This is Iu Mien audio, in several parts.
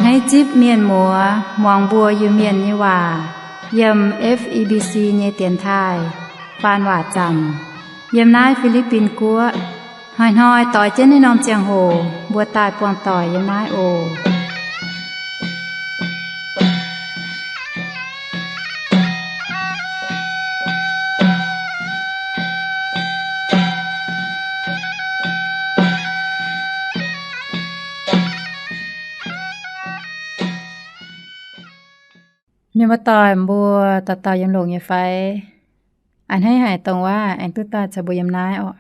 Naaiv zipv mienh muoz muangx mbuo Iu-Mienh nyei waac yiem F E B C nyei dienx taaih faan waac zaamc yiem naaiv Fi^li^bin Guoqv. Hnoi-hnoi doix jienv naaiv norm ziangh hoc mbuo daaih buangh doic yiem naaiv oc. Mienh muoz-doic mbuo dauh dauh yiem longx nyei fai? A'hneiv haic dongh waac aengx duqv daaih caux mbuo yiem naaiv orqc.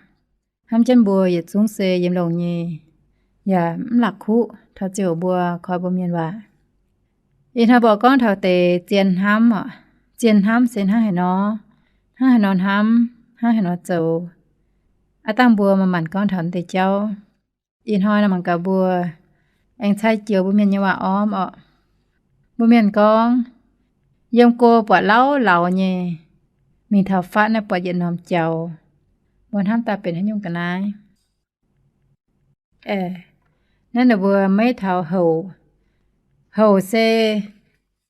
Hnamv jienv mbuo yietc zungv se yiem longx nyei, yaac mv la'kuqv taux ziouc mbuo koi mbuo mienh waac. Ih hnoi mbuo gorngv taux deix zien hnamv orqc. Zien hnamv se hnangv haaix nor, hnangv haaix nor hnamv, hnangv haaix nor zoux. Aav dangh mbuo manc-manc gorngv taux deix jauv. Ih hnoi nor mangc gaax mbuo aengx cai joux mbuo mienh nyei waac ormv orqc. Mbuo mienh gorngv, yiem go buatc lauh lauz nyei, mingh taux fatv naaiv buatc yietc norm jaux. Mbuo hnamv daaih benx haaix nyungc ga'naaiv? Naaiv ninh mbuo maiv taux houc. Houc se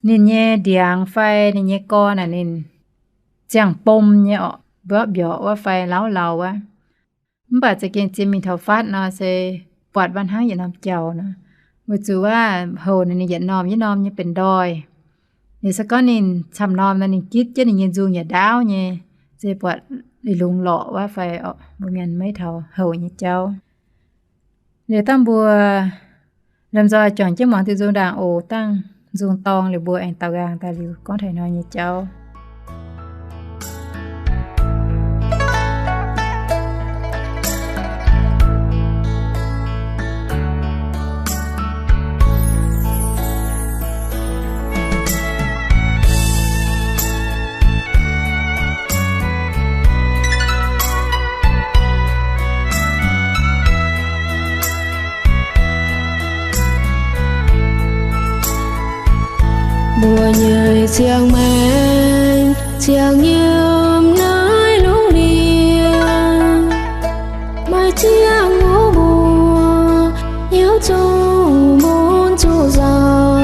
ninh nyei ndiangx fai ninh nyei gorn naaic ninh ziangh bom nyei orqc, mborqv mbiorqc wuov fai lauh lauz wuov. Mv baac za'gengh zien mingh taux fatv nor se buatc wuov hnangv yietc norm jaux nor. Weic zuqc wuov houc naaic ninh yietc norm yietc norm nyei benx ndoih. Liuz se gorngv ninh camv norm nor ninh gitv jienv ninh nyei nzungh yaac ndaauv nyei, se buatc liuz lungz lorqc wuov fai orqc, mbuo mienh maiv taux houc nyei jauv. Liuz dangh mbuo lomh nzoih juangc jienv muangx diuh nzung ndaangc oc. Dangh nzung dorng liuz mbuo aengx daaux nqaang daaih liuz gorngv taux hnoi nyei jauv. Mbuo nyei ziangh maengc ziangh yiem naaiv lungh ndiev, maaih ziangh wuov mbuo hnyouv zungh mun zuqc nzauh.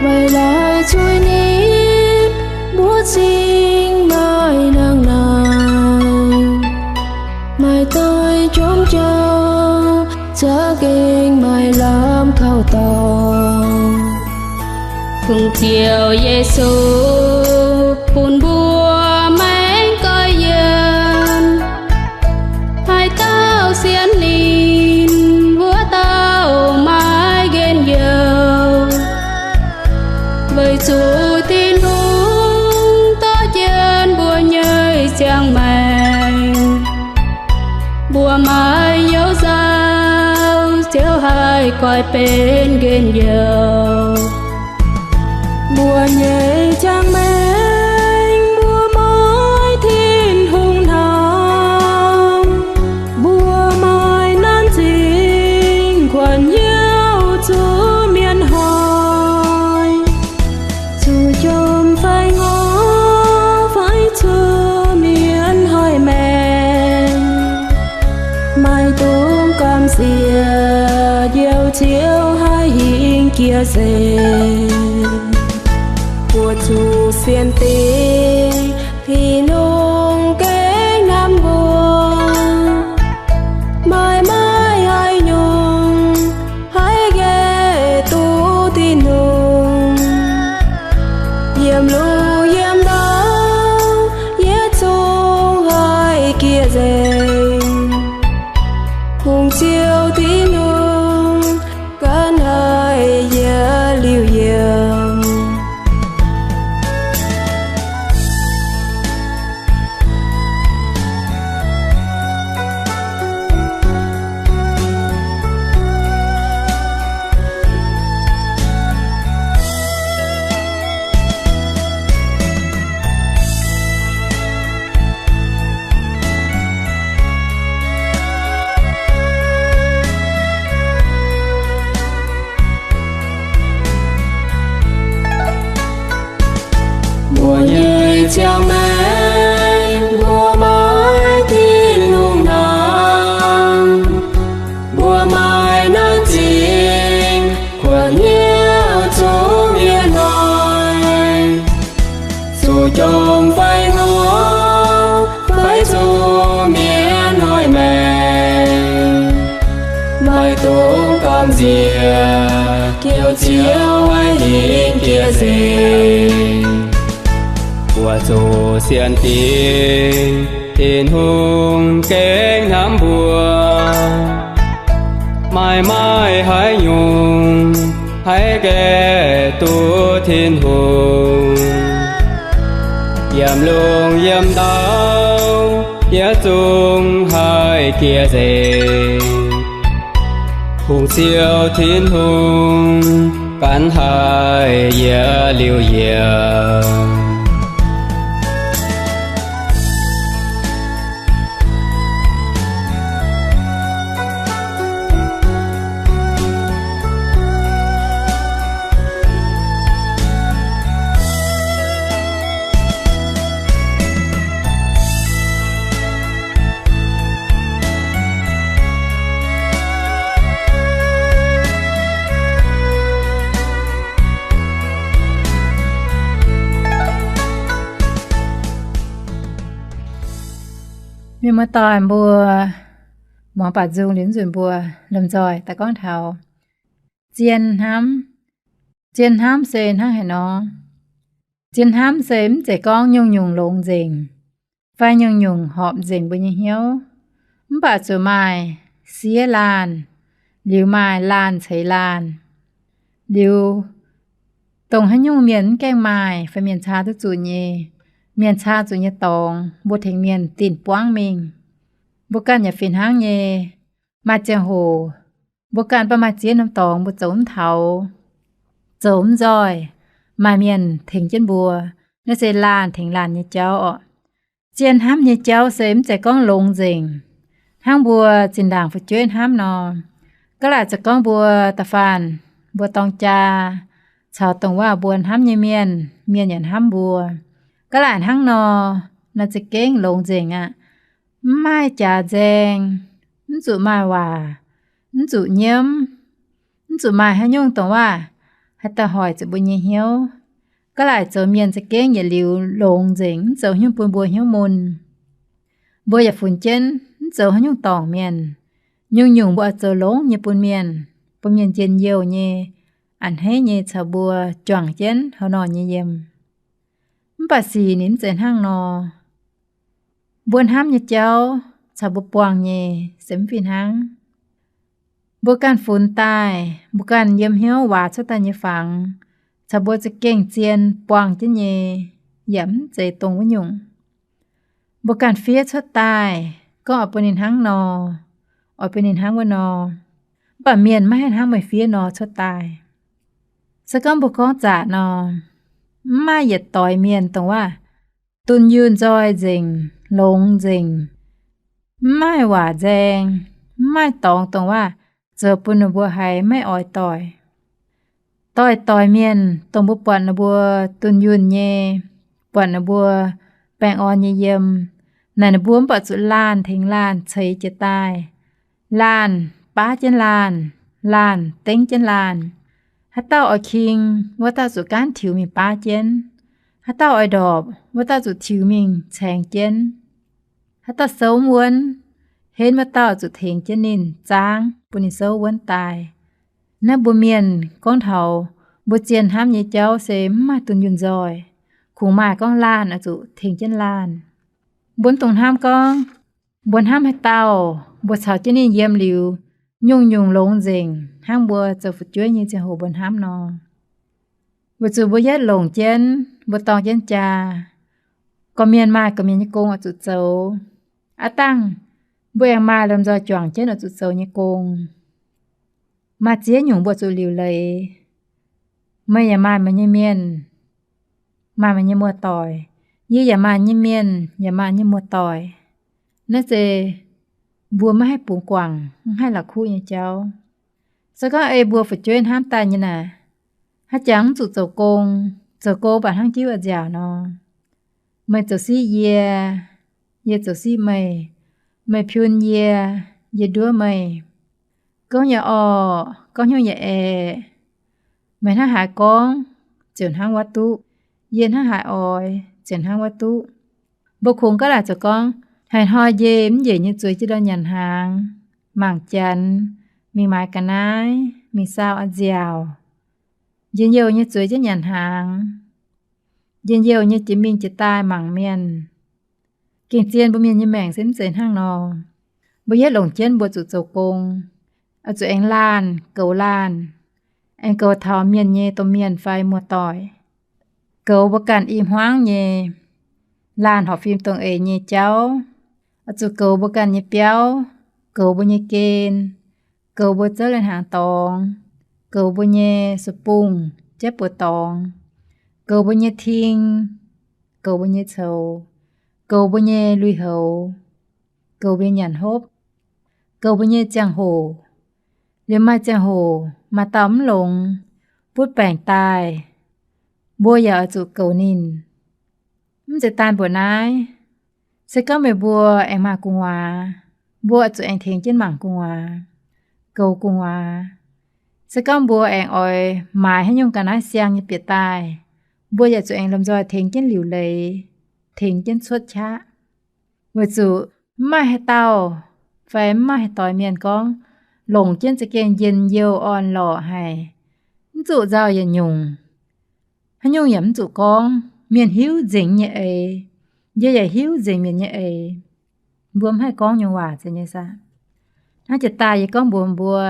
Weic laaix zuiz nitv mbuo zingh maaih nangh naaic, maaih doix jomc jauv za'gengh maaih lamh kaux dorngx. Kungx Ziouv Yesu bun mbuo maengx goiv yiem, haaix dauh sienx ninh, wuov dauh maiv nqemh youh. Weic zuqc Tin-Hungh dorh jienv mbuo nyei ziangh maengc, mbuo maiv youz nzauh, Ziouv haih goiv benx nqemh youh. Mbuo nyei ziangh maengc mbuo maaih Tin-Hungh hnamv, mbuo maaih nanv zingh kuonx hnyouv zuqc mienh hnoi. Zuqc jomc fai ngorc fai zuqc mienh hnoi-maengc, maaih dungx gamh nziex njoux Ziouv haih hingh jiex nzengc. Buoz-zuqc sienx dingc Tin-Hungh gengh hnamv mbuo, maaih maaih haaix nyungc haih nqaih duqv Tin-Hungh. Yiem lungh yiem ndau, yietc zungv haih jiex nzengc. Kungx Ziouv Tin-Hungh ganh haih yietc liuz yiem. Mbuo nyei ziangh maengc mbuo maaih Tin-Hungh hnamv, mbuo maaih nanv zingh Ziouv haiz ninh jiex nzengc. Mbuo zuqc sienx diex, Tin-Hungh gengh hnamv mbuo. Maaih maaih haaix nyungc haih gaeqv duqv Tin-Hungh? Yiem lungh yiem ndau, yietc zungv haih jiex nzengc. Hungh Ziouv Tin-Hungh ganh haih yietc liuz yiem. Mienh muoz-doic mbuo, muangx baac nzung liuz nzunc mbuo lomh nzoih daaih gorngv taux zien hnamv. Zien hnamv se hnangv haaix nor? Zien hnamv se mv zeiz gorngv nyungc-nyungc longx nzengc fai nyungc-nyungc horpc nzengc mbuo nyei hnyouv, mv baac zuqc maaih siev laanh, liuz maaih laanh ceix laanh. Liuz, dongh haaix nyungc mienh mv gaengh maaih fai mienh caa duqv zuqc nyei, mienh caa zuqc nyei dorngx, mbuo tengx mienh dinh buangv mingh. Mbuo ganh yaac fih hnangv nyei. Maaih ziangh hoc mbuo ganh baac maaih ziex norm dorngx mbuo zoux mv taux, zoux mv nzoih, maaih mienh tengx jienv mbuo. Naaiv se laanh tengx laanh nyei jauv orqc. Zien hnamv nyei jauv se mv zeiz gorngv longx nzengc hnangv mbuo zinh ndaangc fu'jueiv hnamv nor. Gaav laaic zoux gorngv mbuo da'faanh mbuo dorng jaa caux dongh waac mbuo hnamv nyei mienh, mienh yaac hnamv mbuo. Gaav laaic hnangv nor, naaiv za'gengh longx nzengc aqv. Mv maaih jaax nzaeng, mv zuqc maaih waac, mv zuqc nyiemv, mv zuqc maaih haaix nyungc dongh waac haih daaih hoic zuqc mbuo nyei hnyouv. Gaav laaic zoux mienh za'gengh yietc liuz longx nzengc, mv zoux haaix nyungc bun mbuo hnyouv mun. Mbuo yaac funx jienv mv zoux haaix nyungc dorngc mienh. Nyungc-nyungc mbuo oix zoux longx nyei bun mienh, bun mienh njien-youh nyei, a'hneiv nyei caux mbuo juangc jienv haaix nor nyei yiem. Mv baac sic ninh mv zeiz hnangv nor. Mbuo hnamv nyei jauv caux mbuo buangh nyei se mv fih hnangv. Mbuo ganh funx daaih, mbuo ganh yiem hnyouv waac cuotv daaih nyei fangx, caux mbuo za'gengh zien buangh jienv nyei, yaac mv zeiz dongh wuov nyungc. Mbuo ganh fiev cuotv daaih, gorngv oix bun ninh hnangv nor, oix bun ninh hnangv wuov nor, mv baac mienh maiv haih hnangv meih fiev nor cuotv daaih. Se gorngv mbuo gorngv zaqc nor, mv maaih yietc doix mienh dongh waac dunh yunh nzoih nzengc, longx nzengc, mv maaih waac nzaeng, mv maaih dorngx dongh waac zoux bun ninh mbuo haiz maiv oix doic. Doix-doix mienh dongh mbuo buatc ninh mbuo dunh yunh nyei, buatc ninh mbuo baengh orn nyei yiem, naaic ninh mbuo mv baac zuqc laanh tengx laanh ceix jiez daaih. Laanh baav jienv laanh, laanh dengv jienv laanh. Haaix dauh oix king, wuov dauh zuqc gaanv tiux mingh baav jienv. Haaix dauh oix ndorpc, wuov dauh zuqc tiux mingh caengx jienv. Haaix dauh souv mv wuonv, henv wuov dauh zuqc tengx jienv ninh zaangv bun ninh souv wuonv daaih. Naaiv mbuo mienh gorngv taux mbuo zien hnamv nyei jauv se mv maaih dunh yunh nzoih. Kungx maaih gorngv laanh oix zuqc tengx jienv laanh. Mbuo mv dungx hnamv gorngv mbuo hnamv haaix dauh, mbuo caux jienv ninh yiem liuz, nyungc-nyungc longx nzengc hnangv mbuo zoux fu'jueiv nyei ziangh hoc mbuo hnamv nor. Weic zuqc mbuo yietv longc jienv, mbuo dorng jienv jaa, gorqv-mienh maaih gorqv-mienh nyei gong oix zuqc zoux. Aav dangh mbuo aengx maaih lomh nzoih juangc jienv oix zuqc zoux nyei gong. Maaih ziex nyungc mbuo zuqc liuc leiz. Meih yaac maaih meih nyei mienh, maaih meih nyei muoz-doic. Yie yaac maaih nyei mienh, yaac maaih nyei muoz-doic. Naaiv se mbuo maiv haih bungx guangc, mv haih la'kuqv nyei jauv. Se gorngv ei mbuo fu'jueiv hnamv daaih nyei naaic, haaix jangx mv zuqc zoux gong, zoux gong baac hnangv jiuv a'nziaauc nor. Meih zoux siqv yie, yie zoux siqv meih. Meih piun yie, yie nduov meih. Gorngv yaac orqc, gorngv hnyouv yaac aeqv. Meih hnangv haaix gorngv, ziouc hnangv wuov duqv. Yie hnangv haaix oix, ziouc hnangv wuov duqv. Mbuo kungx gaav laaic zoux gorngv, haaix hnoi njiec mv njiec nyei zueiz jienv ndau nyanc hnaangx, mangc janx, mingh maaiz ga'naaiv, mingh saau a'nziaauc, Njien-youh nyei zueiz jienv nyanc hnaangx. Njien-youh nyei jiex mingh jiex daaih mangc mienh. Gengh zien mbuo mienh nyei maengc se mv zeiz hnangv nor. Mbuo yietv longc jienv mbuo zuqc zoux gong, oix zuqc aengx laanh goux laanh, aengx goux taux mienh nyei domh mienh fai muoz-doic, goux mbuo ganh i hmuangv nyei laanh horpc fim dongh eix nyei jauv, oix zuqc goux mbuo ganh nyei biauv, goux mbuo nyei gen, goux mbuo zouv lai-hnaangx dorngx, goux mbuo nyei su-bungh jaiv buoz dorngx, goux mbuo nyei ting, goux mbuo nyei coux, goux mbuo nyei lui-houx, goux mbuo nyei nyanc hopv, goux mbuo nyei ziangh hoc. Liemh maaih ziangh hoc maaih dauh mv longx, butv baengc daaih, mbuo yaac oix zuqc goux ninh. Mv zeiz daan mbuoqc naaiv. Se gorngv meih mbuo aengx maaih gu'nguaaz, mbuo oix zuqc aengx tengx jienv mangc gu'nguaaz, goux gu'nguaaz. Se gorngv mbuo aengx oix maaiz haaix nyungc ga'naaiv siang nyei bieqc daaih, mbuo yaac zuqc aengx lomh nzoih tengx jienv liuc leiz, tengx jienv cuotv qaqv. Weic zuqc mv maaih haaix dauh fai mv maaih haaix doix mienh gorngv longc jienv za'gengh njien-youh orn-lorqc haic, mv zuqc nzauh yietc nyungc, haaix nyungc yaac mv zuqc gorngv, mienh hiuv nzengc nyei eix, yie yaac hiuv nzengc mienh nyei eix. Mbuo mv haih gorngv nyungc waac zeiz nyei saah? Hnangv jiex daaih yie gorngv mbuox mbuo,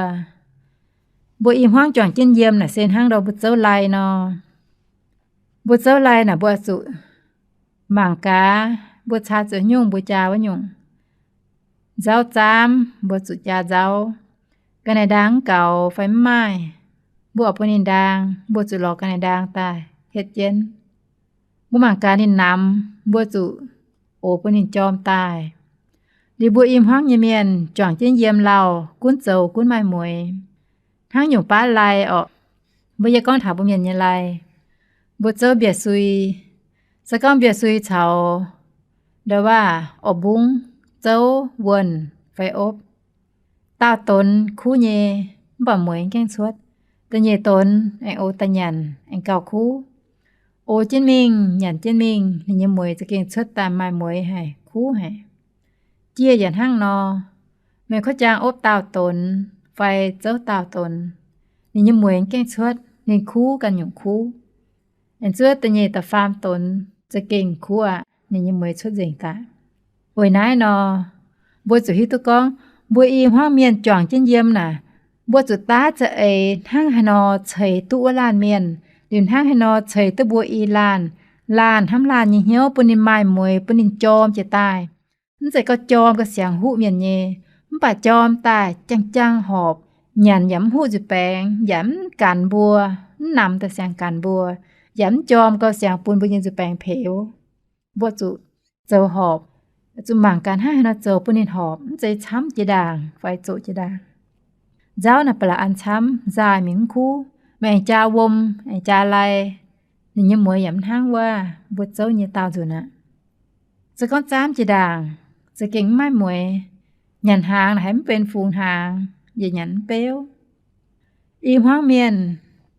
mbuo i hmuangv juangc jienv yiem naaic se hnangv ndau mbuo zouv lai nor. Mbuo zouv lai naaic mbuo oix zuqc mangc gaax mbuo caa zuqc nyungc mbuo jaa wuov nyungc. Nzauv zaamv mbuo zuqc jaa nzauv. Ga'naaiv ndaang mv gaux fai mv maaih, mbuo oix bun ninh ndaang, mbuo zuqc lorz ga'naaiv ndaang daaih hietv jienv. Mbuo mangc gaax ninh namx, mbuo zuqc ox bun ninh jorm daaih. Liuz mbuo i hmuangv nyei mienh juangc jienv yiem lauh gunv zoux gunv maaih mueix. Hnangv nyungc baav lai orqc, mbuo yie gorngv taux mbuo mienh nyei lai, mbuo zouv mbiaec sui. Se gorngv mbiaec sui caux ndau waac orv mbungv zouv wuonh fai opv, daauh donx kuv nyei, mv baac mueix gaengh cuotv. Da'nyeic donx aengx ox daaih nyanc aengx gauh kuv. Ox jienv mingh, nyanc jienv mingh, ninh nyei mueix za'gengh cuotv daaih maaih mueix haic, kuv haic. Jiex yaac hnangv nor, meih kuv jaang opv daauh donx fai zouv daauh donx, ninh nyei mueix gaengh cuotv, ninh kuv ganh nyungc kuv. Aengx zuov da'nyeic da'faam donx za'gengh kuv aqv, ninh nyei mueix cuotv nzengc daaih. Weic naaiv nor, mbuo zuqc hiuv duqv gorngv mbuo i hmuangv mienh juangc jienv yiem naaic, mbuo zuqc daav za'eix hnangv haaix nor ceix duqv wuov laanh mienh, liuz hnangv haaix nor ceix duqv mbuo i laanh, laanh hnamv laanh nyei hnyouv, bun ninh maaih mueix, bun ninh jorm jiex daaih. Mv zeiz gauh jorm gauh siangx huqv mienh nyei, mv baac jorm daaih jang-jang horpc, nyanc yaac mv huqv nzuih baengx, yaac mv ganx mbuo, mv namx daaih siang-ganx mbuo, yaac mv jorm gauh siangx bun mbuo nyei nzuih baengx peux. Mbuo zuqc zoux horpc, zuqc mangc gaax hnangv haaix nor zoux bun ninh horpc, mv zeiz camv jiex ndaangc fai zoqc jiex ndaangc. Nzauv naaic ba'laqc an camv, nzaaih mingh mv kuv. Meih aengx jaa wuom, aengx jaa lai, ninh nyei mueix yaac mv hnangv wuov mbuo zouv nyei daauh nzunc aqv. Se gorngv zaamv jiex ndaangc, za'gengh mv maaih mueix. Nyanc hnaangx naaic haiz mv benx fungx hnaangx, yietc nyanc mv beuv. I hmuangv mienh,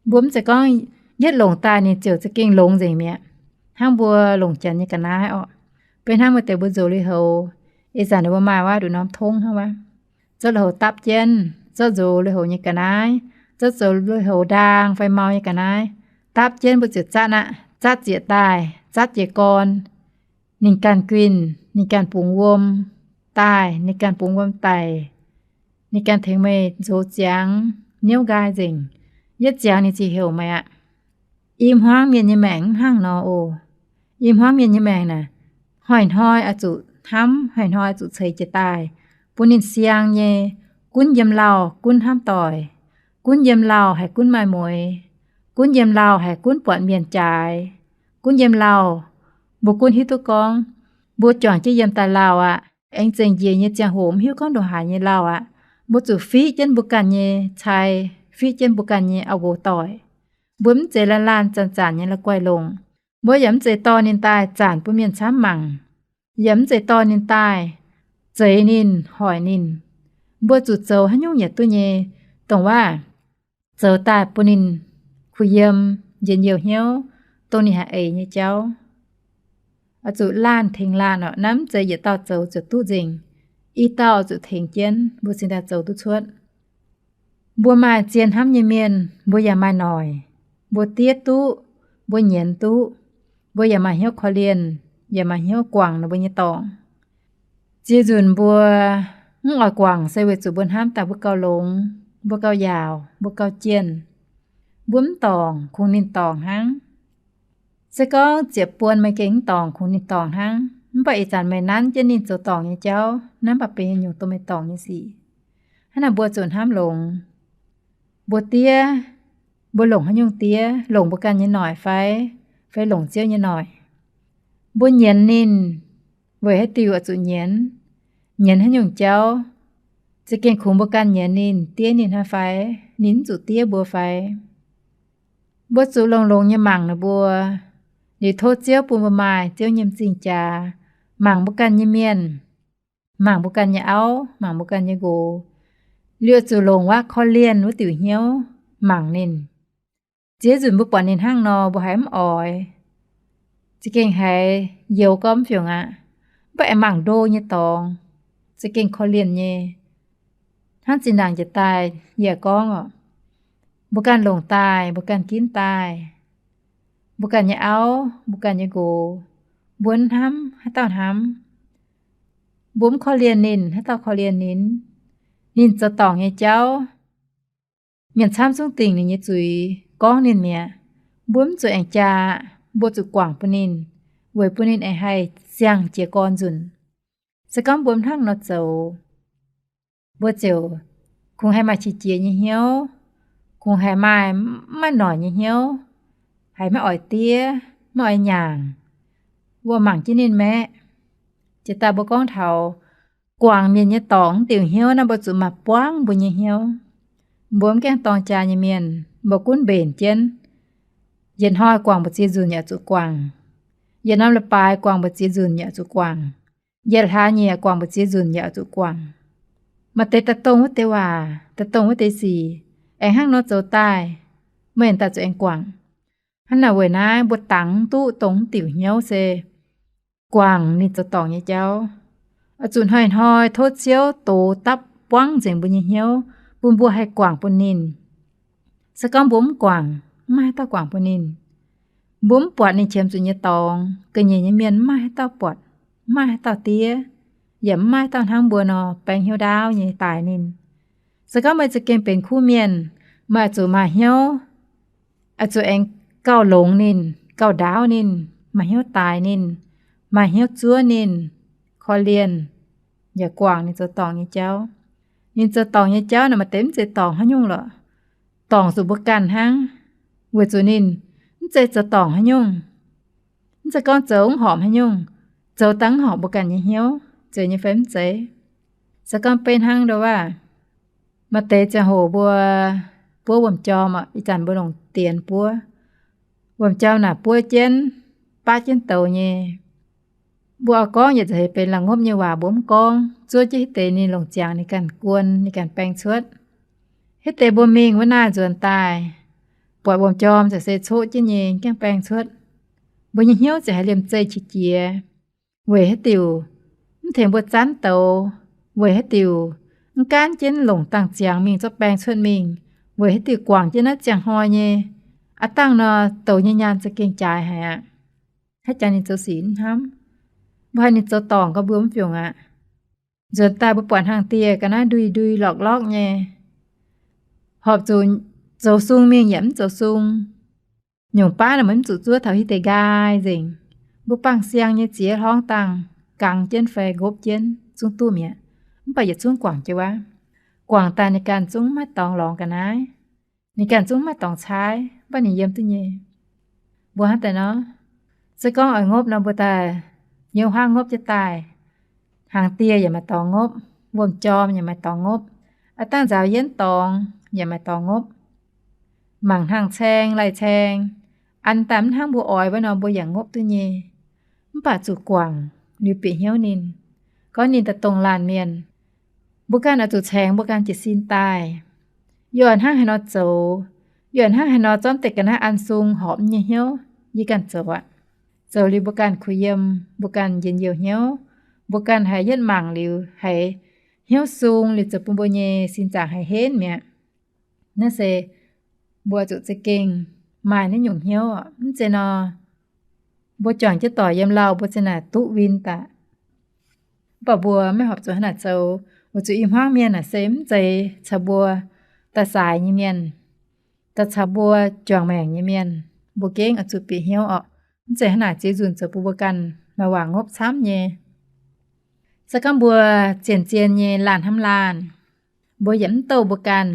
mbuo mv zeiz gorngv yietv longc daaih ninh ziouc za'gengh longx nzengc mi'aqv. Hnangv mbuo longc janx nyei ga'naaiv orqc, beiv hnangv mbuo deix mbuo nzox lui-houx, ih zanc ninh mbuo maaih wuov nduqc norm tongv hnangv wuov, zorqv lui-houx dapv jienv, zorqv nzox lui-houx nyei ga'naaiv, zorqv zoux lui-houx ndaang fai mau nyei ga'naaiv, dapv jienv mbuo ziouc zatv aqv. Zatv zieqc daaih, zatv jiez gorn, ninh ganh guinh, ninh ganh bungx wuom daaih, ninh ganh bungx wuom daic, ninh ganh tengx meih nzox ziangx, niouv nqaai nzengc. Yietv ziangx ninh ziouc heuc meih aqv. I hmuangv mienh nyei maengc mv hnangv nor oc. I hmuangv mienh nyei maengc naaic, hnoi-hnoi oix zuqc hnamv, hnoi-hnoi oix zuqc ceix jiez daaih, bun ninh siang nyei, gunv yiem lauh gunv hnamv doic, gunv yiem lauh haiz gunv maaih mueix, gunv yiem lauh haiz gunv buatc mienh jaaix, gunv yiem lauh, mbuo gunv hiuv duqv gorngv mbuo juangc jienv yiem daaih lauh aqv. Aengx zengc njiec nyei ziangh hoc mv hiuv gorngv ndongc haaix nyei lauh aqv. Mbuo zuqc fiqv jienv mbuo ganh nyei cai, fiqv jienv mbuo ganh nyei auv-nqox doic. Mbuo mv zeiz laanh laanh zanc-zanc nyei la'guaih longc. Mbuo yaac mv zeiz dorh ninh daaih zanc bun mienh camv mangc, yaac mv zeiz dorh ninh daaih zeix ninh, hoic ninh. Mbuo zuqc zoux haaix nyungc yaac duqv nyei, dongh waac zoux daaih bun ninh kuh yiem, njien-youh hnyouv, dongh ninh haih eix nyei jauv. Oix zuqc laanh tengx laanh orqc, naaiv mv zeiz yietc dauh zoux ziouc duqv nzengc. I dauh oix zuqc tengx jienv mbuo cingx daaih zoux duqv cuotv. Mbuo maaih zien hnamv nyei mienh, mbuo yaac maaih noic. mbuo diev duqv, mbuo nyienz duqv, mbuo yaac maaih hnyouv korv-lienh, yaac maaih hnyouv guangc ninh mbuo nyei dorngc. Ziex nzunc mbuo mv oix guangc se weic zuqc mbuo hnamv daaih mbuo gauh longx, mbuo gauh yaauc, mbuo gauh jienh. Mbuo mv dorngc kungx ninh dorngc hnangv. Se gorngv ziepc buon meih gengh mv dorngc kungx ninh dorngc hnangv, mv baac ih zanc meih nanv jienv ninh zoux dorngc nyei jauv, naaiv mv baac benx nyungc dongh meih dorngc nyei sic. Hnangv naaic mbuo zuqc hnamv longx. Mbuo diev, mbuo longc haaix nyungc diev? Longc mbuo ganh nyei noic fai, fai longc Ziouv nyei noic? Mbuo nyienz ninh weic haaix diuc oix zuqc nyienz? Nyienz haaix nyungc jauv? Za'gengh kungx mbuo ganh nyienz ninh, diev ninh hnangv fai? Ninh mv zuqc diev mbuo fai? Mbuo zuqc longx-longx nyei mangc ninh mbuo, liuz tov Ziouv bun mbuo maaih Ziouv nyei m'zing jaax, mangc mbuo ganh nyei mienh, mangc mbuo ganh nyei auv, mangc mbuo ganh nyei nqox, liuz zuqc longc waac korv-lienh wuov diuc hnyouv mangc ninh. Ziex nzunc mbuo buatc ninh hnangv nor, mbuo haiz mv oix, za'gengh haiz youx gormx fiungc aqv. Mv baac aengx mangc ndo nyei dorngx, za'gengh korv-lienh nyei. Hnangv zinh ndaangc jiex daaih yie gorngv oc, mbuo ganh longc daaih, mbuo ganh ginv daaih, mbuo ganh nyei auv, mbuo ganh nyei nqox, mbuo hnamv haaix dauh hnamv? Mbuo mv korv-lienh ninh, haaix dauh korv-lienh ninh? Ninh zoux dorngc nyei jauv, mienh camv zungv dingc ninh nyei zuiz, gorngv ninh mi'aqv. Mbuo mv zuqc aengx jaa, mbuo zuqc guangc bun ninh, weic bun ninh aengx haih siang-jiez gorn nzunc. Se gorngv mbuo mv hnangv nor zoux, mbuo ziouc kungx haiz maaih qiex jiez nyei hnyouv, kungx haiz maaih mv maaih noic nyei hnyouv, haiz maiv oix diev, maiv oix nyaangc. Mbuo mangc jienv ninh maeqv. Jiex daaih mbuo gorngv taux guangc mienh nyei dorngc wuov diuc hnyouv naaiv, mbuo zuqc maaih buangv mbuo nyei hnyouv. Mbuo mv gaengh dorng jaa nyei mienh, mbuo gunv mbenc jienv. Yietc hnoi guangc mbu'ziex nzunc yaac zuqc guangc. Yietc norm leiz-baaix guangc mbu'ziex nzunc yaac zuqc guangc. Yietc hlaax nyieqc guangc mbu'ziex nzunc yaac zuqc guangc. Maaih deix daaih dongh wuov deix waac, daaih dongh wuov deix sic, aengx hnangv nor zoux daaih, meih daaih zuqc aengx guangc. Hnangv naaic weic naaiv mbuo dangx duqv dongh diuc hnyouv se guangc ninh zoux dorngc nyei jauv. Oix zuqc hnoi-hnoi tov Ziouv dox dapv buangv nzengc mbuo nyei hnyouv, bun mbuo haih guangc bun ninh. Se gorngv mbuo mv guangc, mv maaih haaix dauh guangc bun ninh. Mbuo mv buatc ninh qiemx zuqc nyei dorngx, ga'nyiec nyei mienh mv maaih haaix dauh buatc, mv maaih haaix dauh diev, yaac mv maaih haaix dauh hnangv mbuo nor baeng hnyouv ndaauv nyei daaih ninh. Se gorngv meih za'gengh benx kuv mienh, meih oix zuqc maaih hnyouv, oix zuqc aengx gauh longx ninh, gauh ndaauv ninh, maaih hnyouv daaix ninh, maaih hnyouv zuov ninh, korv-lienh, yaac guangc ninh zoux dorngc nyei jauv. Ninh zoux dorngc nyei jauv naaic maaih deix mv zeiz dorngc haaix nyungc lorqc. Dorngc zuqc mbuo ganh hnangv, weic zuqc ninh mv zeiz zoux dorngc haaix nyungc. Mv zeiz gorngv zoux mv horpc haaix nyungc, zoux dangh mv horpc mbuo ganh nyei hnyouv, zeiz nyei fai mv zeiz? Se gorngv beiv hnangv ndo waac, maaih deix ziangh hoc mbuo buov wuom-jorm, ih zanc mbuo longc dienx buov. Wuom-jorm naaic buov jienv, baqv jienv douz nyei. Mbuo oix gorngv yietc za'eix benx la'ngopv nyei waac mbuo mv gorngv, zuov jienv hitv deix ninh longc ziangx ninh ganh guon, ninh ganh baeng cuotv. Hitv deix mbuo mingh wuov naaiv nzuonx daaih, buatc wuom-jorm ziouc se coqv jienv nyei, gaengh baeng cuotv. Mbuo nyei hnyouv ziouc haiz liemh zeih qiex jiez. Weic haaix diuc? Mv tengx mbuo zanv douz. Weic haaix diuc? Mv gaanv jienv longc dangh ziangx mingh zorqv baeng cuotv mingh. Weic haaix diuc? Guangc jienv naaiv ziangh hnoi nyei, aav dangh nor douz nyei nyaanh za'gengh jaaix haic aqv. Haiz jangx ninh zoux sic mv hnamv, mbuo haiz ninh zoux dorngc gau mbuo mv fiungc aqv. Nzuonx daaih mbuo buatc hnaangx-dieh ga'naaiv ndui-ndui lorqc-lorqc nyei, horpc zuqc zoux sung mingh yaac mv zoux sung. Nyungc baav naaic meih mv zuqc zuov taux hitv deix nqaai nzengc. Mbuo bangh siang nyei ziex hlorngv dangh, gangx jienv fai nqopv jienv zungv duqv mi'aqv. Mv baac yietc zungv guangc jienv wuov. Guangc daaih ninh ganh zungv maiv dorngx lorngx ga'naaiv. Ninh ganh zungv maiv dorngx caaiv, mv baac ninh yiem duqv nyei. Mbuo hnangv daaih nor, se gorngv oix ngopv nor mbuo daaih nyei huaav ngopv jienv daaih. Hnaangx-dieh yaac maaih dorngx ngopv, wuom-jorm yaac maaih dorngx ngopv, aav dangh nzaaux yienv dorngx yaac maaih dorngx ngopv. Mangc hnaangx-caeng lai-caeng, an daaih mv hnangv mbuo oix wuov nor mbuo yaac ngopv duqv nyei. Mv baac zuqc guangc liuz bieqc hnyouv ninh, gorngv ninh daaih dongh laanh mienh. Mbuo ganh oix zuqc caengx mbuo ganh jiez sin daaih. Yie oix hnangv haaix nor zoux? Yie oix hnangv haaix nor zorqv deix ga'naaiv an sung horpc nyei hnyouv yie ganh zoux aqv. Zoux liuz mbuo ganh kuh yiem, mbuo ganh njien-youh hnyouv, mbuo ganh haiz yietv mangc liuz haiz hnyouv sung liuz zoux bun mbuo nyei sin zaangc haiz henv mi'aqv. Naaiv se mbuo zuqc za'gengh maaih naaiv nyungc hnyouv oc. Mv zeiz nor, mbuo juangc jienv doic yiem lauh mbuo ziang naaic duqv win daaih. Mv baac mbuo maiv horpc zuqc hnangv naaic zoux. Weic zuqc i hmuangv mienh naaic se mv zeiz caux mbuo daaih saaix nyei mienh, daaih caux mbuo juangc maengc nyei mienh. Mbuo gengh oix zuqc bieqc hnyouv oc. Mv zeiz hnangv naaic ziex nzunc zoux bun mbuo ganh maaih waac ngopv camv nyei. Se gorngv mbuo zien-zien nyei laanh hnamv laanh, mbuo yaac mv douh mbuo ganh.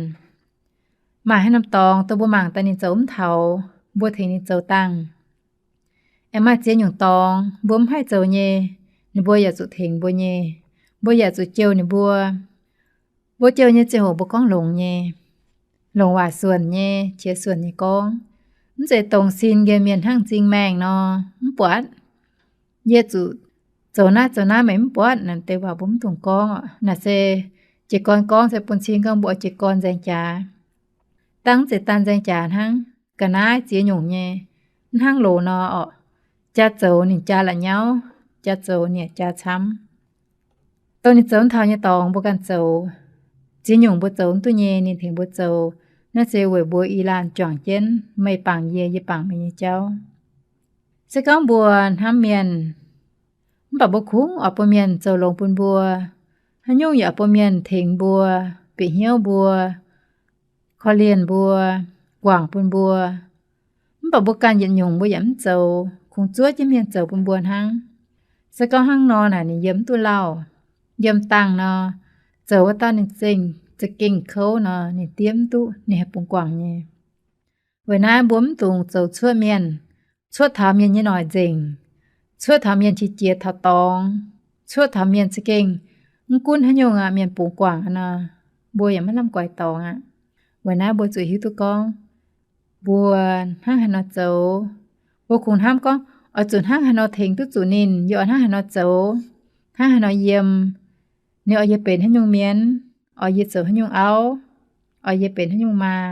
Maaih haaix norm dorngx dongh mbuo mangc daaih ninh zoux mv taux, mbuo tengx ninh zoux dangh. Aengx maaih ziex nyungc dorngx mbuo mv haih zoux nyei, ninh mbuo yaac zuqc tengx mbuo nyei. Mbuo yaac zuqc jouh ninh mbuo. Mbuo jouh nyei ziangh hoc mbuo gorngv longx nyei, longc waac suonc nyei, qiex suonc nyei gorngv. Mv zeiz dongz sin nqemh mienh hnangv m'zing maengh nor, mv buatc. Yie zuqc zoux naaiv zoux naaiv meih mv buatc naaic deix waac mbuo mv dungx gorngv oc. Naaic se jiez gorn gorngv se bun cing gorngv mbuo oix jiez gorn nzaeng jaax. Dangv mv zeiz daan nzaeng jaax hnangv, ga'naaiv ziex nyungc nyei, mv hnangv loz nor oc. Jaa zoux ninh jaa la'nyauv, jaa zoux ninh yaac jaa camv. Dongh ninh zoux mv taux nyei dorngx mbuo ganh zoux. Ziex nyungc mbuo zoux mv duqv nyei ninh tengx mbuo zoux. Naaiv se weic mbuo i laanh juangc jienv, meih bangc yie, yie bangc meih nyei jauv. Se gorngv mbuo hnamv mienh, mv baac mbuo kungx oix bun mienh zoux longx bun mbuo. Haaix nyungc yaac oix bun mienh tengx mbuo, bieqc hnyouv mbuo, korv-lienh mbuo, guangc bun mbuo. Mv baac mbuo ganh yietc nyungc mbuo yaac mv zoux, kungx zuov jienv mienh zoux bun mbuo hnangv. Se gorngv hnangv nor naaic ninh yiem mv duqv lauh. Yiem dangh nor, zoux wuov dauh ninh za'gengh, za'gengh kouv nor, ninh diev mv duqv, ninh haih bungx guangc nyei. Weic naaiv mbuo mv dungx zoux cuotv mienh, cuotv taux mienh nyei noic nzengc, cuotv taux mienh qiex jiez taux dorngx, cuotv taux mienh za'gengh mv gunv haaix nyungc aqv, mienh bungx guangc aqv nor, mbuo yaac maiv lamh guaix dorngx aqv. Weic naaiv mbuo zuqc hiuv duqv gorngv mbuo hnangv haaix nor zoux. Mbuo kungx hnamv gorngv oix zuqc hnangv haaix nor tengx duqv zuqc ninh, yie oix hnangv haaix nor zoux, hnangv haaix nor yiem, ninh oix yie benx haaix nyungc mienh, oix yie zoux haaix nyungc auv, oix yie benx haaix nyungc maa.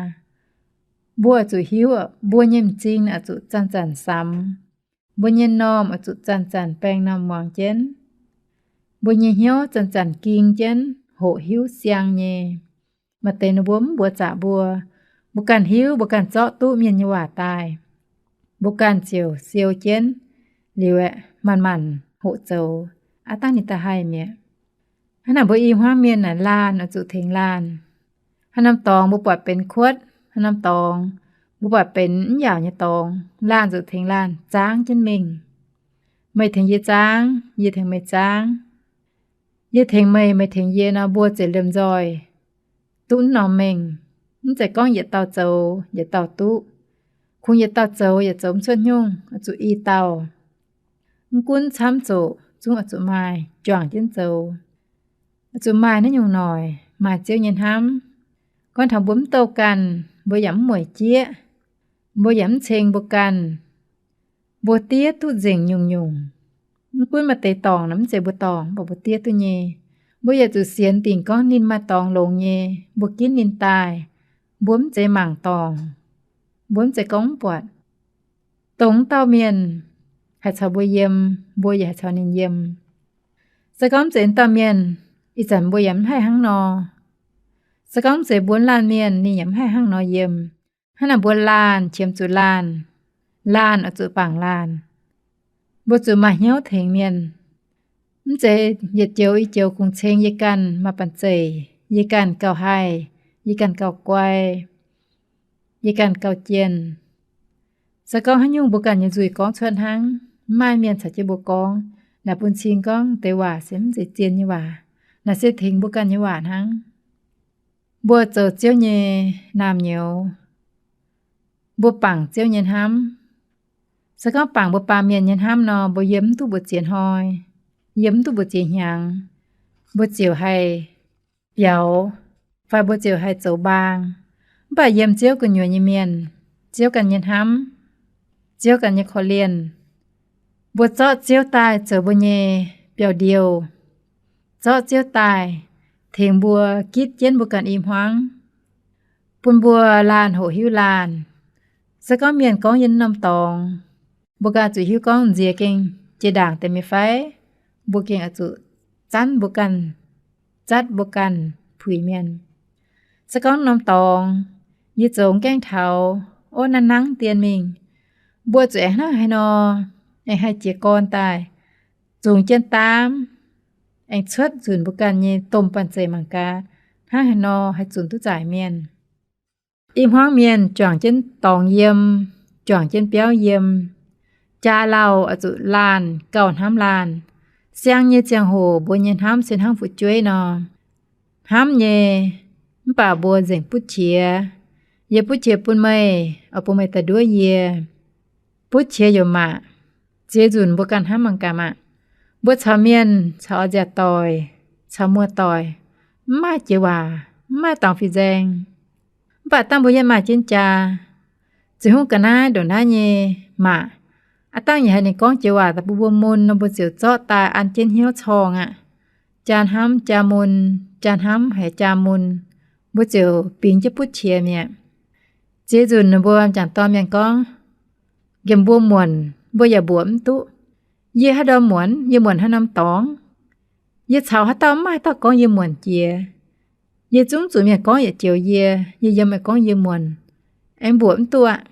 Mbuo oix zuqc hiuv, mbuo nyei m'zing oix zuqc zanc-zanc samx. Mbuo nyei normh oix zuqc zanc-zanc baeng normh muangx jienv. Mbuo nyei hnyouv zanc-zanc ging jienv, hoqc hiuv siang nyei. Maaih deix ninh mbuo mv mbuox zaqc mbuo. Mbuo ganh hiuv, mbuo ganh zorqv duqv mienh nyei waac daaih. Mbuo ganh ziouc siou jienv liuz aeqv, manc-manc hoqc zoux, aav dangh ninh daaih haih mi'aqv. Hnangv naaic mbuo i hmuangv mienh naaic laanh oix zuqc tengx laanh. Haaix norm dorngx mbuo buatc benx kuotv, haaix norm dorngx mbuo buatc benx mv yaauc nyei dorngx, laanh zuqc tengx laanh zaangv jienv mingh. Meih tengx yie zaangv, yie tengx meih zaangv. Yie tengx meih, meih tengx yie nor, mbuo ziouc liemh nzoih duqv mv norm mengh. Mv zeiz gorngv yietc dauh zoux yietc dauh duqv. Kungx yietc dauh zoux yaac zoux mv cuotv nyungc, oix zuqc i dauh. Mv gunv camv zoqc zungv oix zuqc maaih juangc jienv zoux. Oix zuqc maaih naaiv nyungc noic, maaih Ziouv nyei hnamv. Gorngv taux mbuo mv douh ganh, mbuo yaac mv mueic jieqv, mbuo yaac mv ceng mbuo ganh, mbuo diev duqv nzengc nyungc-nyungc. Mv gunv maaih deix dorngc nor mv zeiz mbuo dorngc, mv baac mbuo diev duqv nyei. Mbuo yaac zuqc sienx dingc gorngv ninh maaih dorngx longx nyei, mbuo ginv ninh daaih. Mbuo mv zeiz mangc dorngc, mbuo mv zeiz gorngv mv buatc. Dongh wuov dauh mienh haih caux mbuo yiem, mbuo yaac haih caux ninh yiem. Se gorngv mv zeiz wuov dauh mienh, ih zanc mbuo yaac mv haih hnangv nor. Se gorngv mv zeiz mbuo laanh mienh, ninh yaac mv haih hnangv nor yiem. Hnangv naaic mbuo laanh qiemx zuqc laanh, laanh oix zuqc bangc laanh. Mbuo zuqc maaih hnyouv tengx mienh. Mv zeiz yietc joux i joux kungx ceng yie ganh maaih banh zeic, yie ganh gauh haih, yie ganh gauh guai, yie ganh gauh jienh. Se gorngv haaix nyungc mbuo ganh nyei nzuih gorngv cuotv hnangv, mv maaih mienh caux jienv mbuo gorngv, naaic bun cing gorngv deix waac se mv zeiz zien nyei waac. Naaic se tengx mbuo ganh nyei waac hnangv. Mbuo zoux Ziouv nyei naamh nyouz, mbuo bangc Ziouv nyei hnamv. Se gorngv bangc mbuo baamh mienh nyei hnamv nor, mbuo yiem mv duqv mbu'ziex hnoi, yiem mv duqv mbu'ziex hnyangx, mbuo ziouc haih biaux, fai mbuo ziouc haih zoux mbaang. Mv baac yiem Ziouv gu'nyuoz nyei mienh, Ziouv ganh nyei hnamv, Ziouv ganh nyei korv-lienh, mbuo zorqv Ziouv daaih zoux mbuo nyei biauv-ndiouh, zorqv Ziouv daaih tengx mbuo gitv jienv mbuo ganh i hmuangv, bun mbuo laanh hoqc hiuv laanh. Se gorngv mienh gorngv yie norm dorngx, mbuo ganh zuqc hiuv gorngv nziex gengh jiex ndaangc deix mingh fai, mbuo gengh oix zuqc zanv mbuo ganh, zatv mbuo ganh puix mienh. Se gorngv norm dorngx yie zoux gaengh taux, orv naaiv nangv dien mingh. Mbuo zuqc aengx hnangv haaix nor, aengx haih jiez gorn daaih, zungx jienv daamv, aengx cuotv nzunc mbuo ganh nyei domh banh zeic mangc gaax, hnangv haaix nor haih zunc duqv zaaic mienh. I hmuangv mienh juangc jienv dorngx yiem, juangc jienv biauv yiem, jaa lauh oix zuqc laanh gauh hnamv laanh. Siang nyei ziangh hoc mbuo nyei hnamv se hnangv fu'jueiv nor, hnamv nyei, mv baac mbuo nzengc butv qiex. Yie butv qiex bun meih, oix bun meih daaih nduov yie. Butv qiex youc maac, ziex nzunc mbuo ganh hnamv mangc gaax maah. Mbuo caux mienh, caux oix nziaauc doic, caux muoz-doic, mv maaih jiex waac, mv maaih dorngx fih nzaeng. Mv baac dangh mbuo yiem maaih jienv jaa, ziex hungv ga'naaiv ndongc naaiv nyei maac, aav dangh yaac haiz ninh gorngv jiex waac daaih bun mbuo mun nor, mbuo ziouc zorqv daaih an jienv hnyouv corngh aqv. Jaa hnamv jaa mun, jaa hnamv haiz jaa mun, mbuo ziouc bingx jienv butv qiex mi'aqv. Ziex nzunc ninh mbuo m'jangc dorn mienh gorngv, nqemh mbuo muonc mbuo yaac mbuoqc mv duqv. Yie haaix ndau muonc, yie muonc haaix norm dorngx? Yie caux haaix dauh mv maaih dauh gorngv yie muonc jiex. Yie zungv zuqc mienh gorngv yietc joux yie, yie yiem meih gorngv yie muonc, aengx mbuoqc mv duqv aqv.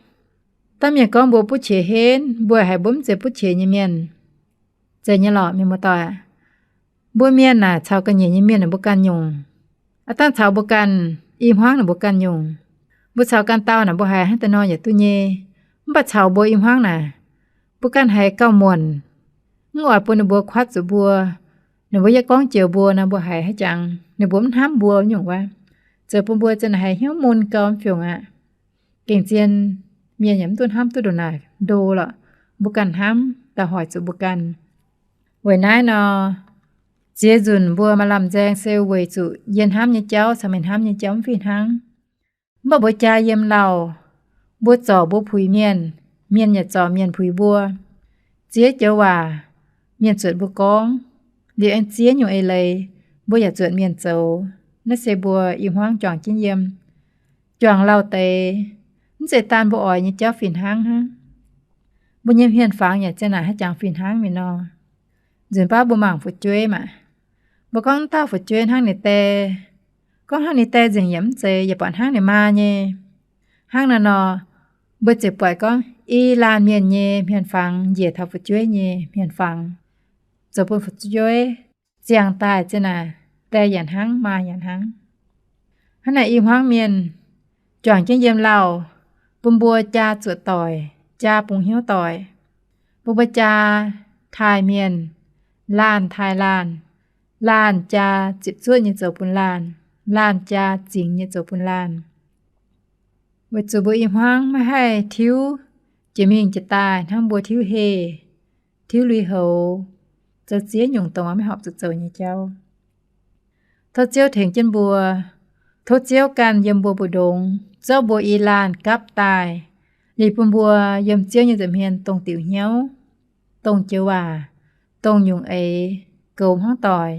Dangh mienh gorngv mbuo butv qiex henv, mbuo haiz mbuo mv zeiz butv qiex nyei mienh. Zeiz nyei lorqc, mienh muoz-doic. Mbuo mienh naaic caux ga'nyiec nyei mienh naaic mbuo ganh nyungc. Aav dangh caux mbuo ganh i hmuangv naaic mbuo ganh nyungc. Mbuo caux ganh dauh naaic mbuo haiz hnangv deix nor yaac duqv nyei. Mv baac caux mbuo i hmuangv naaic, mbuo ganh haiz gauh muonc, mv oix bun ninh mbuo kuatv zuqc mbuo. Ninh mbuo yaac gorngv joux mbuo nor, mbuo haiz haaix jangx ninh mbuo mv hnamv mbuo nyungc wuov, zoux bun mbuo za'naaic haiz hnyouv mun gau mv fiungc aqv. Gengh zien mienh yaac mv duqv hnamv duqv ndongc naaic ndo lorqc. Mbuo ganh hnamv daaih hoic zuqc mbuo ganh. Weic naaiv nor, ziex nzunc mbuo maaih lamh nzaeng se weic zuqc yie hnamv nyei jauv caux meih hnamv nyei jauv mv fih hnangv. Mv baac mbuo jaa yiem lauh, mbuo zorc mbuo puix mienh, mienh yaac zorc mienh puix mbuo. Ziex joux waac mienh zuotc mbuo gorngv, liuz aengx ziex nyungc eix leiz mbuo yaac zuotc mienh zoux. Naaiv se mbuo i hmuangv juangc jienv yiem, juangc lauh deix, mv zeiz daan mbuo oix nyei jauv fih hnangv hnangv. Mbuo nyei hmien fangx yaac za'naaic haaix jangx fih hnangv mingh nor. Nzunc baav mbuo mangc fu'jueiv maah. Mbuo gorngv dauh fu'jueiv hnangv ninh die, gorngv hnangv ninh die nzengc yaac mv zeiz, yaac buatc hnangv ninh maa nyei. Hnangv naaiv nor, mbuo ziouc buatc gorngv i laanh mienh nyei hmien fangx njiec taux fu'jueiv nyei hmien fangx, zoux bun fu'jueiv ziangh daaih za'naaic die yaac hnangv, maa yaac hnangv. Hnangv naaic i hmuangv mienh juangc jienv yiem lauh, bun mbuo jaa zuoqc doic, jaa bungx hnyouv doic, bun mbuo jaa taaih mienh, laanh taaih laanh, laanh jaa ziepc zuoqv nyei zoux bun laanh, laanh jaa zingx nyei zoux bun laanh. Weic zuqc mbuo i hmuangv maiv haih tiuv jiex mingh jiex daaih hnangv mbuo tiuv heh, tiuv lui-houx, zoux ziex nyungc dongh maiv horpc zuqc zoux nyei jauv. Tov Ziouv tengx jienv mbuo. Tov Ziouv ganh yiem mbuo mbu'ndongx, zorqv mbuo i laanh gapv daaih, liuz bun mbuo yiem Ziouv nyei nza'hmien dongh diuc hnyouv, dongh joux waac, dongh nyungc eix, goux hmuangv doic,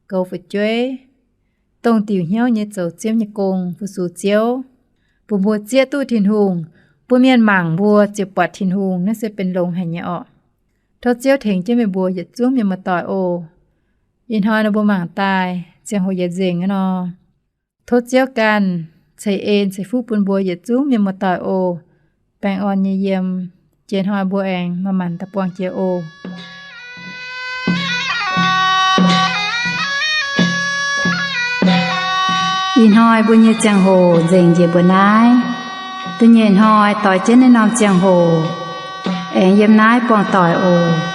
goux fu'jueiv, dongh diuc hnyouv nyei zoux Ziouv nyei gong, fu-sux Ziouv, bun mbuo zieqv duqv Tin-Hungh. Bun mienh mangc mbuo ziouc buatc Tin-Hungh, naaiv se benx longx haic nyei orqc. Tov Ziouv tengx jienv meih mbuo yietc zungv mienh muoz-doic oc. Ih hnoi nor mbuo mangc daaih ziangh hoc yietc nzengc nor. Tov Ziouv ganh ceix en ceix fuqv bun mbuo yietc zungv mienh muoz-doic oc. Baengh orn nyei yiem. Jiex hnoi mbuo aengx manc-manc daaih buangh jiex oc. Ih hnoi mbuo nyei ziangh hoc nzengc njiec mbuo naaiv. Da'nyeic hnoi doix jienv naaiv norm ziangh hoc aengx yiem naaiv buangh doic oc.